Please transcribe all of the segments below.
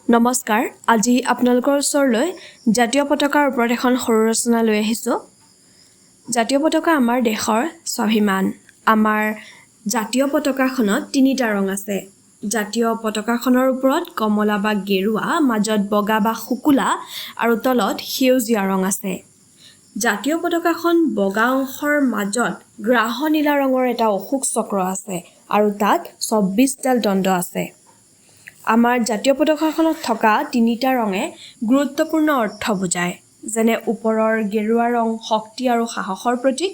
নমস্কাৰ, আজি আপোনালোকৰ ওচৰলৈ জাতীয় পতাকাৰ ওপৰত এখন সৰু ৰচনা লৈ আহিছোঁ। জাতীয় পতাকা আমাৰ দেশৰ স্বাভিমান। আমাৰ জাতীয় পতাকাখনত তিনিটা ৰং আছে। জাতীয় পতাকাখনৰ ওপৰত কমলা বা গেৰুৱা, মাজত বগা বা শুকুলা আৰু তলত সেউজীয়া ৰং আছে। জাতীয় পতাকাখন বগা অংশৰ মাজত গ্ৰাহ নীলা ৰঙৰ এটা অশোক চক্ৰ আছে আৰু তাত 24ডাল দণ্ড আছে। আমাৰ জাতীয় পতাকাখনত থকা তিনিটা ৰঙে গুৰুত্বপূৰ্ণ অৰ্থ বুজায়, যেনে ওপৰৰ গেৰুৱা ৰং শক্তি আৰু সাহসৰ প্ৰতীক,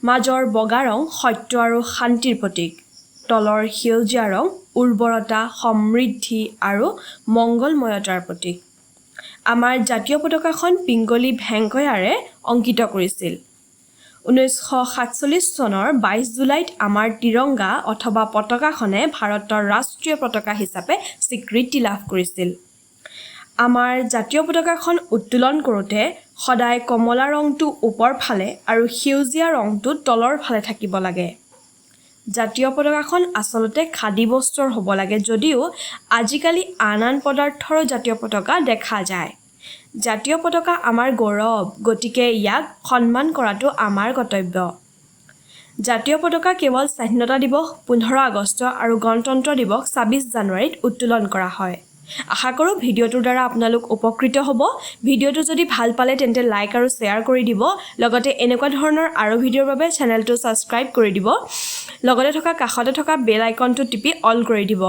মাজৰ বগা ৰং সত্য আৰু শান্তিৰ প্ৰতীক, তলৰ সেউজীয়া ৰং উৰ্বৰতা, সমৃদ্ধি আৰু মংগলময়তাৰ প্ৰতীক। আমাৰ জাতীয় পতাকাখন পিংগলি ভেংকয়াৰে অংকিত কৰিছিল। 1947 চনৰ 22 জুলাইত আমাৰ তিৰংগা অথবা পতাকাখনে ভাৰতৰ ৰাষ্ট্ৰীয় পতাকা হিচাপে স্বীকৃতি লাভ কৰিছিল। আমাৰ জাতীয় পতাকাখন উত্তোলন কৰোঁতে সদায় কমলা ৰংটো ওপৰ ফালে আৰু সেউজীয়া ৰংটো তলৰ ফালে থাকিব লাগে। জাতীয় পতাকাখন আচলতে খাদী বস্ত্ৰৰ হ'ব লাগে যদিও আজিকালি আন আন পদাৰ্থৰো জাতীয় পতাকা দেখা যায়। জাতীয় পতাকা আমাৰ গৌৰৱ, গতিকে ইয়াক সন্মান কৰাটো আমাৰ কৰ্তব্য। জাতীয় পতাকা কেৱল স্বাধীনতা দিৱস 15 আগষ্ট আৰু গণতন্ত্ৰ দিৱস 26 জানুৱাৰীত উত্তোলন কৰা হয়। আশা কৰোঁ ভিডিঅ'টোৰ দ্বাৰা আপোনালোক উপকৃত হ'ব। ভিডিঅ'টো যদি ভাল পালে, তেন্তে লাইক আৰু শ্বেয়াৰ কৰি দিব। লগতে এনেকুৱা ধৰণৰ আৰু ভিডিঅ'ৰ বাবে চেনেলটো ছাবস্ক্ৰাইব কৰি দিব। লগতে থকা কাষতে থকা বেল আইকনটো টিপি অল কৰি দিব।